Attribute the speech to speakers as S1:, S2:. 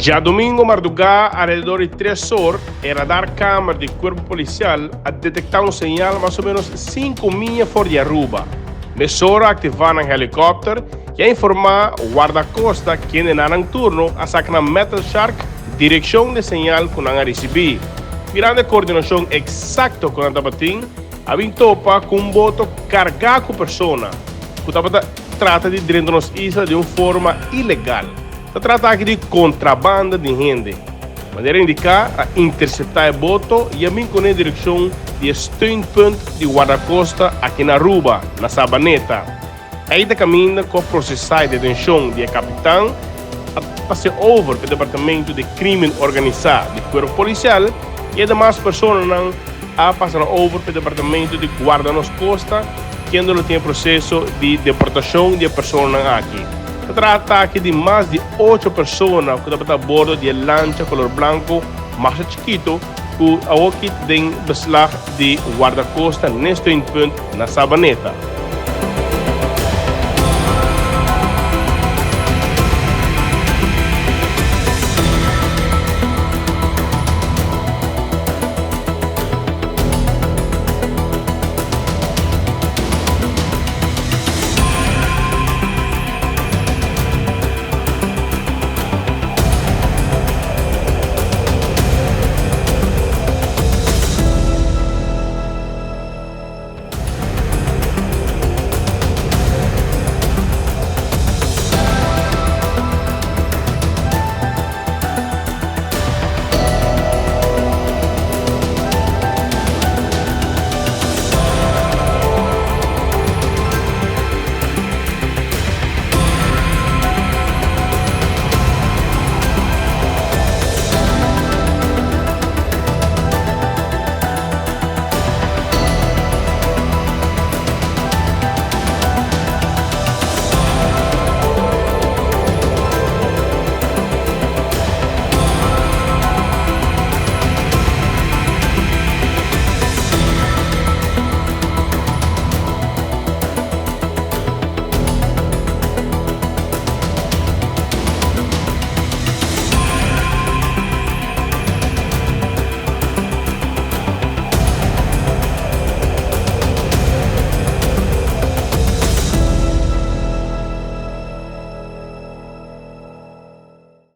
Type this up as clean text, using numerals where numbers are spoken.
S1: Djadomingo mardugá alrededor di tres or e radar kamer di Kuerpo Polisial a detektá un señal mas o ménos sinku mia for di Aruba. Mesora a aktivá nan helikòpter i a informá Wardakosta kende na nan turno a saka nan Metal Shark direkshon di e señal ku nan a risibí. Mirando e koordinashon eksakto ku nan tabatin, a bin topa ku un boto kargá ku persona ku tabata trata di drenta nos isla den un forma ilegal. Ta trata aki di kontrabanda di hende. Manera indiká, a interseptá e boto i a bin kuné direkshon di e steunpunt di Wardakosta aki na Aruba, na Sabaneta. Ei ta kaminda ku a prosesá e detenshon di e kapitan, a pas'é over pa e departamento di Krimen Organisá di Kuerpo Polisial i e demas personanan a pasa nan over pa e departamento di Guarda Nos Kosta, kende lo tin e proseso di deportashon di e personanan aki. Ta trata aki di mas di ocho persona ku tabata a bordo di e lancha kolor blanko masha chikito ku awoki den beslag di Wardakosta n'e steunpunt na Sabaneta.